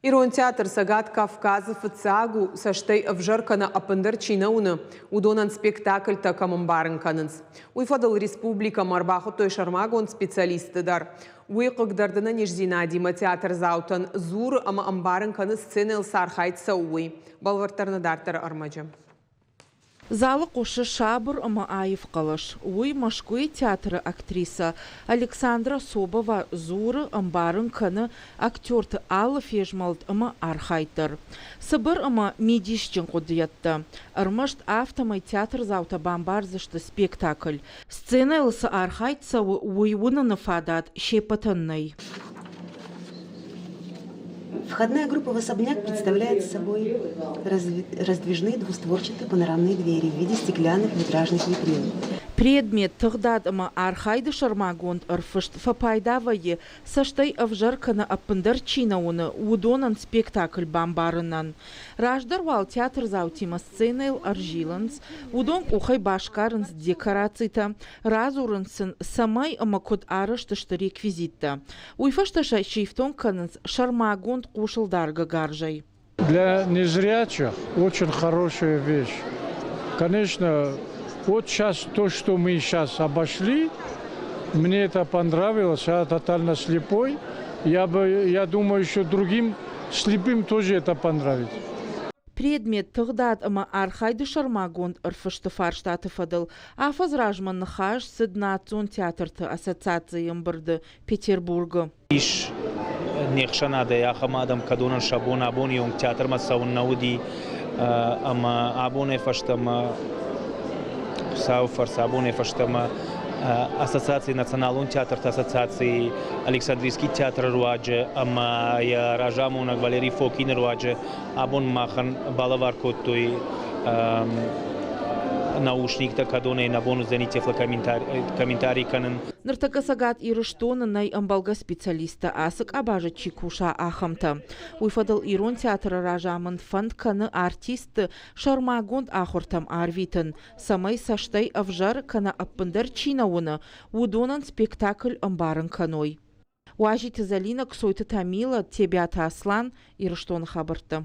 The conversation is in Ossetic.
Ирон театр Цӕгат Кавказы фыццаг у, цӕстӕй ӕвзӕр кӕнӕ ӕппындӕр чи нӕ уыны, уыдонӕн спектакльтӕ кӕм ӕмбарын кӕнынц. Уый фӕдыл республикӕмӕ ӕрбахуыдтой сӕрмагонд специалистты дӕр. Уый хъыгдарды ӕнӕниздзинадимӕ театрдзаутӕн дзуры ӕмӕ ӕмбарын кӕны сценӕйыл цы архайд цӕуы, уый. Бӕлвырддӕр нӕ дарддӕры ӕрмӕджы. Залы хъуысы сабыр ӕмӕ аив хъӕлӕс. Уый Мӕскуыйы театры актрисӕ Александра Собова дзуры, ӕмбарын кӕны актерты алы фезмӕлд ӕмӕ архайд дӕр. Цыбыр ӕмӕ мидисджын хъуыдыйӕдтӕ. Ӕрмӕст афтӕмӕй театрдзаутӕ бамбардзысты спектакль. Сценӕйыл цы архайд цӕуы, уый уыныны фадат се ппӕтӕн нӕй. Входная группа в особняк представляет собой раздвижные двустворчатые панорамные двери в виде стеклянных витражных витрин. Предмет тыгъдад ӕмӕ архайды сӕрмагонд ӕрфыст фӕпайда вӕййы, цӕстӕй ӕвзӕр кӕнӕ ӕппындӕр чи нӕ уыны, уыдонӕн спектакль бамбарынӕн. Раздӕр уал театрдзаутимӕ сценӕйыл ӕрзилынц, уыдон къухӕй басгарынц декорацитӕ, радзурынц сын, цӕмӕй ӕмӕ куыд арӕзт сты реквизиттӕ. Уый фӕстӕ сӕ сифтонг кӕнынц сӕрмагонд хъусылдаргӕ гарзӕй. Для незрячих очень хорошая вещь. Конечно, вот сейчас то, что мы сейчас обошли, мне это понравилось, я тотально слепой. Я думаю, еще другим слепым тоже это понравится. Предмет тыгъдад ӕмӕ архайды сӕрмагонд ӕрфысты фарстаты фӕдыл афӕдз размӕ ныхас цыд национ театрты ассоциацийы ӕмбырды Петербургы. Ис не хсӕнадӕй ахӕм адӕм, кӕдонӕн сӕ бон абоны онг театрмӕ цӕуын нӕ уыди ӕмӕ абонӕй фӕстӕмӕ Хуыцауы фӕрцы абонӕй фӕстӕмӕ ассоциаци националон театрты ассоциацийы Александрийский театры руаджы ӕмӕ йӕ разамонӕг Валерий Фокины руаджы абон махӕн балӕвар кодтой наушниктӕ, кӕдонӕй нӕ бон уыдзӕни тефлокомментарий кӕнын. Ныртӕккӕ Цӕгат Ирыстоны нӕй ӕмбӕлгӕ специалисттӕ ацы къабазы чи куса, ахӕмтӕ. Уый фӕдыл Ирон театры разамынд фӕнд кӕны артистты сӕрмагонд ахуыртӕм арвитын, цӕмӕй цӕстӕй ӕвзӕр кӕнӕ ӕппындӕр чи нӕ уыны, уыдонӕн спектакль ӕмбарын кӕной. Уазиты Зӕлинӕ, Ксойты Тамила, Тебиаты Аслан, Ирыстоны хабӕрттӕ.